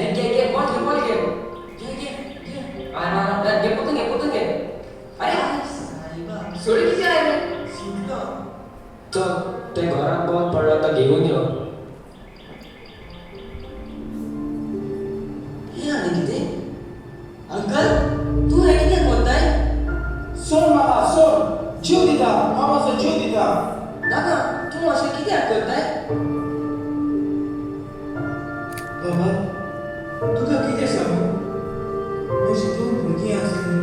अरे घे घे बॉल घे बॉल घे. घे घे घे. आं घे परतून घे परतून घे. अरे सोडी किती आहे रे? सुटलो. चल तें घरांत बॉल पडला तो घेवन यो. हें आनी कितें? अंकल तूं हें कितें कोत्ताय? सोड म्हाका सोड, जीव दिता हांव, म्हजो जीव दिता. नाका, तूं अशें कित्याक करताय? बाबा, तुका कितें सांगू, म्हजी दोन भुरगीं आसलीं.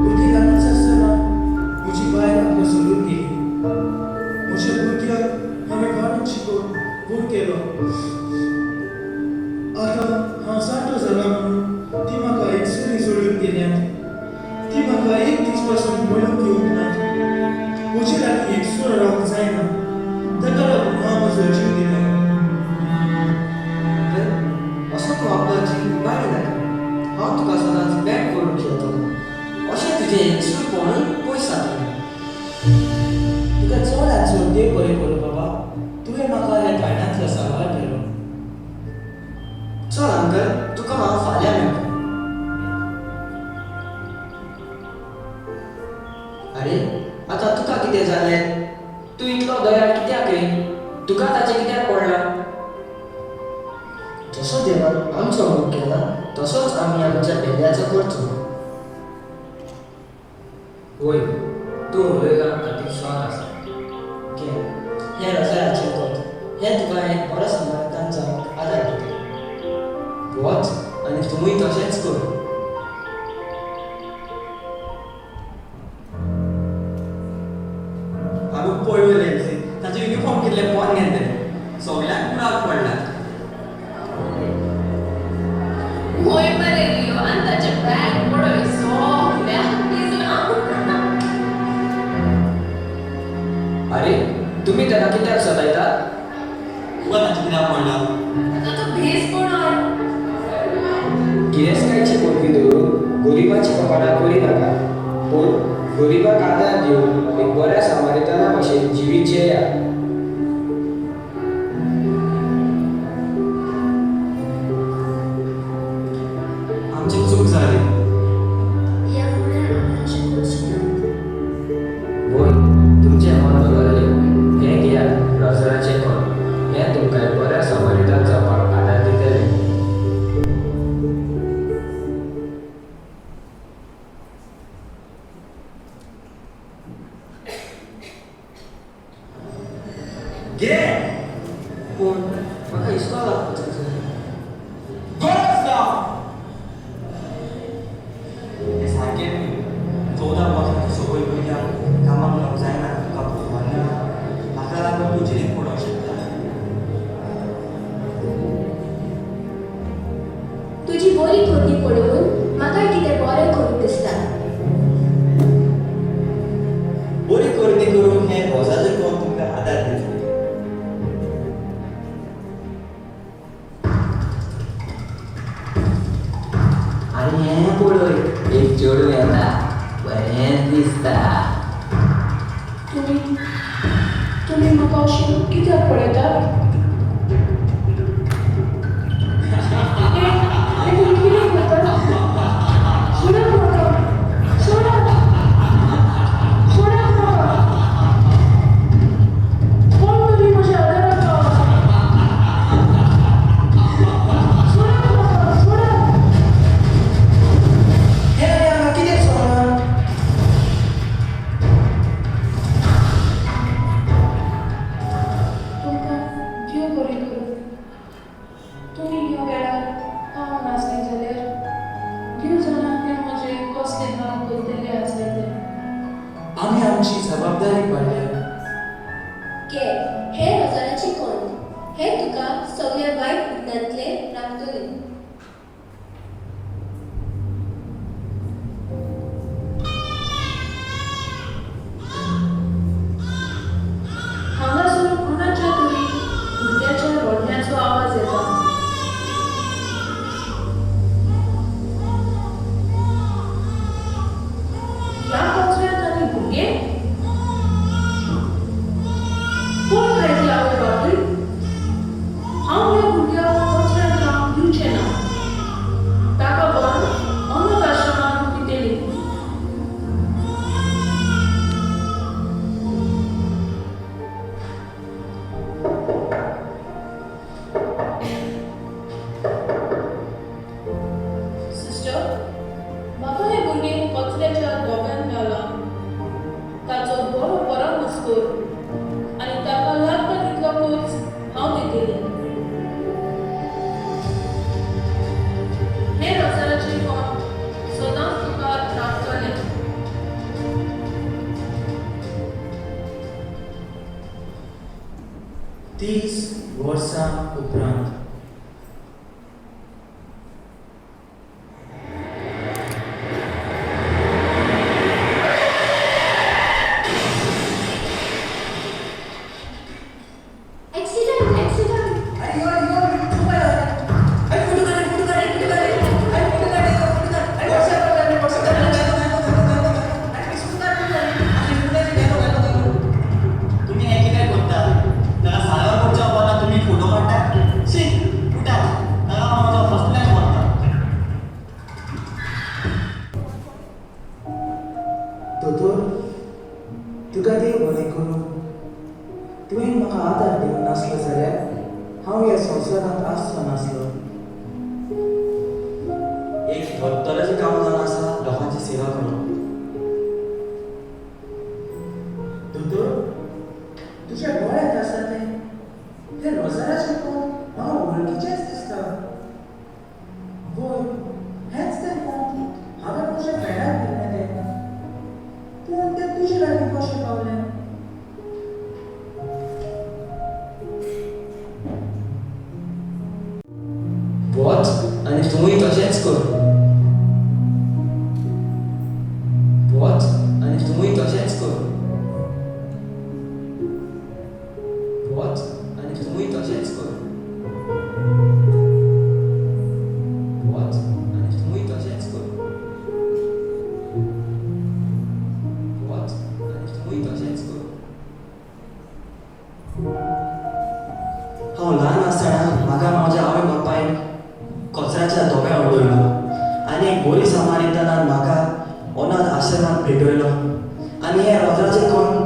भुरगीं ल्हानच आसतना म्हजी बायल आमकां सोडून गेली. म्हज्या भुरग्यांक हांवें वाडून शिकोवन व्हड केलो. आतां हांव जाणटो जाला म्हणून ती म्हाका एक सुरी सोडून गेल्यात. ती म्हाका एक दीस पासून मेळूंक येवंक नात. म्हजे लागीं एक सुरो रावंक जायना, ताका लागून हांव म्हजो जीव दिता. अंकल, असो तूं आपलो जीव इबाडी नाका. हांव तुका सदांच बॅट करून खेळटलो. अशें तुजें एकसूरपणूय पयस जातलें. तुका चडात चड देव बरें करूं बाबा, तुवें म्हाका ह्या कारणांतलो साबार केलो. चल अंकल, तुका हांव फाल्यां मेळटा. अरे आतां तुका कितें जालें? तूं इतलो दयाळ कित्याक रे? तुका ताचें कित्याक पडलां? जसो देवान आमचो मोग केला तसोच आमी आमच्या पेल्याचो करचो. वय, तूं उलयला तातूंत सत आसा. घे हें रोजाराचें कोंत. हें तुका एक बरो समारितान जावंक आदार दितलें. वच आनी तुवूय तशेंच कर. हांवें पळयलें ताचें युनिफॉर्म कितलें पोन्नें तें, सगळ्याक कुराक पडला. होय मरे लियो, आनी ताचें बॅग पळय, सगळ्याक भिजलां. अरे तुमी ताका कित्याक सतायतात? तुका ताचें कित्याक पडलां? ताचो भेस पळय. गिरेस्तकायची पोटली दवरून गरिबाची फकाणां करी नाका, पूण गरिबाक आदार दिवन एक बऱ्या समारिताना भशेन जिवीत जियेयात. आमची चूक जाली. ह्या फुडें आमी अशें करचे नात. वय, तुमचें मन बदललें. हें घेयात रोजराचें कोंत. हें तुमकां एक बऱ्या समारितान जावपाक आदार दितलें. घे. पूण म्हाका इस्कोलाक वचूंक जाय. गरज ना. हें सारकें न्हय. 14 वर्सांची संवय भुरग्यांक कामाक लावंक जायना. तुका खबर ना? हाका लागून तूं जेलीन पडोंक शकता. तुजी बरी करणी पळोवन म्हाका कितें बरें करूंक दिसता. बरी करणी करूंक हें रोजाचें कोंत तुमकां आदार दितलें. आनी हें पळय, एक चेडूं येता, बरेंच दिसता. तुमी तुमी म्हाका अशें कित्याक पळयतात? हें हें तुमी कितें करतात? सोडात म्हाका, सोडात, सोडात म्हाका. कोण तुमी म्हज्या आदाराक पावात. सोडात म्हाका, सोडात. हें आनी हांगा कितें चल्लां? तुमकां देव बरें करूं. तुमी ह्या वेळार पावूंक नासले जाल्यार देव जाणा हे म्हजे कसले हाल करतले आसले ते. आमी आमची जबाबदारी पाळल्या. घे हें रोजाराचें कोंत. हें तुका सगळ्या वायट विघ्नांतलें राखतलें. हांगासर कोणाच्या तरी भुरग्याच्या रडण्याचो आवाज येता. ह्या कचऱ्यांत आनी भुरगें कोण काय ती आवय बापूय? हांव ह्या भुरग्याक कचऱ्यांत 30 वर्सां उपरांत. Accident, accident. अरे यो यो अरे फोटो काढ, फोटो काढ, फोटो काढ, अरे फोटो काढ, फोटो काढ, अरे व्हॉट्सअप काढ, व्हॉट्सअप काढ, अरे फेसबुक काढ, अरे फेसबुक काढ. तुम्ही हे कितें करता? ताका सालार करच्या वतना तुमी फोटो काडटा. शी, उठात, ताका हांव म्हजो हॉस्पिटलान व्हरता. दोतोर, तुका देव बरें करूं. तुवें म्हाका आदार दिवंक नासलो जाल्यार हांव ह्या संवसारांत आसचो नासलो. एक दोतोराचें काम जावन आसा लोकांची सेवा करप. दोतोर, तुज्या गळ्यांत आसा तें तें रोजाराचें कोंत म्हाका वळखीचेंच दिसता. वय, हेंच तें कोंत हांवें म्हज्या फ्रेंडाक दिल्लें तें. पूण तें तुजे लागीं कशें पावलें? वच आनी तूंय तशेंच कर. वच आनी तूंय तशेंच कर. वच आनी तूंय तशेंच कर. वच आनी तूंय तशेंच कर. वच आनी तूंय तशेंच कर. हांव ल्हान आसतना म्हाका म्हज्या आवय बापायन कचऱ्याच्या दोब्यार उडयलो आनी एक बरी समारितानान म्हाका अनाथ आश्रमांत भेटयलो आनी हें रोजराचें कोण